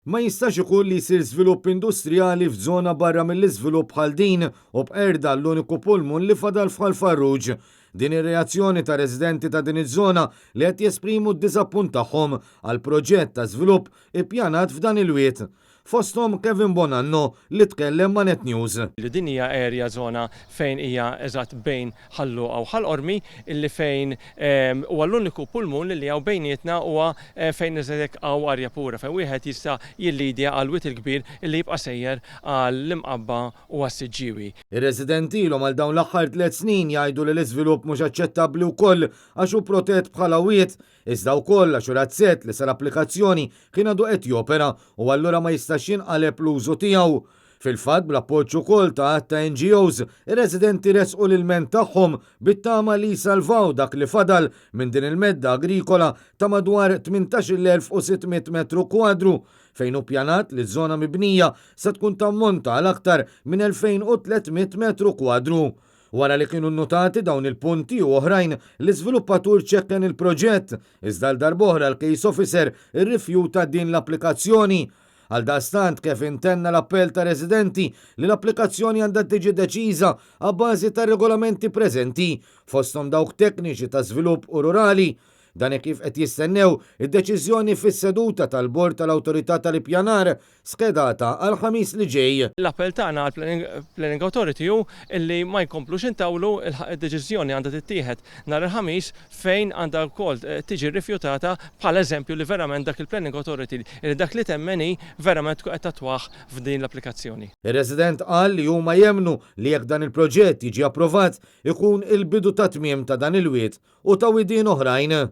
Ma jistax ikun li jsir żvilupp industrijali f'żona barra mill-iżvilupp bħal din u b'qerda l-uniku pulmun li fadal f'Ħal Farruġ. Din ir-reazzjoni ta' residenti ta' din iż-żona li qed jesprimu d-diżappunt tagħhom għal proġett ta' żvilupp ippjanat f'dan il-wied. Fosthom Kevin Bonanno li tkellem ma' Net News. Li din hija area żona fejn hija eżatt bejn Ħal Luqa u Ħal Qormi illi fejn huwa l-uniku pulmun li hawn bejnietna huwa fejn eżatt hekk hawn arja pura fejn wieħed jista' jillidja għall-Wied il-Kbir illi jibqa' sejjer għall-Imqabba u għas-Siġġiewi. Ir-residenti ilhom għal dawn l-aħħar tlett snin jgħidu li l-iżvilupp mhux aċċettabbli wkoll għax hu protett bħala wied iżda wkoll għax hu razzett li sar applikazzjoni kien għadu qed jopera u allura ma jistax jinqaleb l-użu tiegħu. Fil-fatt, bl-appoġġ ukoll ta' għadd ta' NGOs, ir-residenti ressqu l-ilment tagħhom bit-tama li jsalvaw dak li fadal minn din il-medda agrikola ta' madwar 18,600 metru kwadru, fejn hu ppjanat li ż-żona mibnija se tkun tammonta għal aktar minn 2,300 metru kwadru. Wara li kienu nnutati dawn il-punti u oħrajn, l-iżviluppatur ċekken il-proġett, iżda għal darb'oħra l-case officer irrifjuta din l-applikazzjoni. Għaldaqstant, Kevin tenna l-appell ta' residenti li l-applikazzjoni għandha tiġi deċiża abbażi tar-regolamenti preżenti, fosthom dawk tekniċi ta' żvilupp u rurali. Dan hekk kif qed jistennew id-deċiżjoni fis-seduta tal-Bord tal-Awtorità tal-Ippjanar skedata għall-Ħamis li ġej. L-appell tagħna għall-Planning Authority hu li ma jkomplux intawlu, id-deċiżjoni għandha tittieħed nhar il-Ħamis fejn għandha wkoll tiġi rrifjutata bħala eżempju li verament dak il-Planning Authority li dak li temmen hi verament tkun qed tattwah f'din l-applikazzjoni. Ir-resident qal li huma jemmnu li jekk dan il-proġett jiġi approvat ikun il-bidu tat-tmiem ta' dan il-wied u ta' widien oħrajn.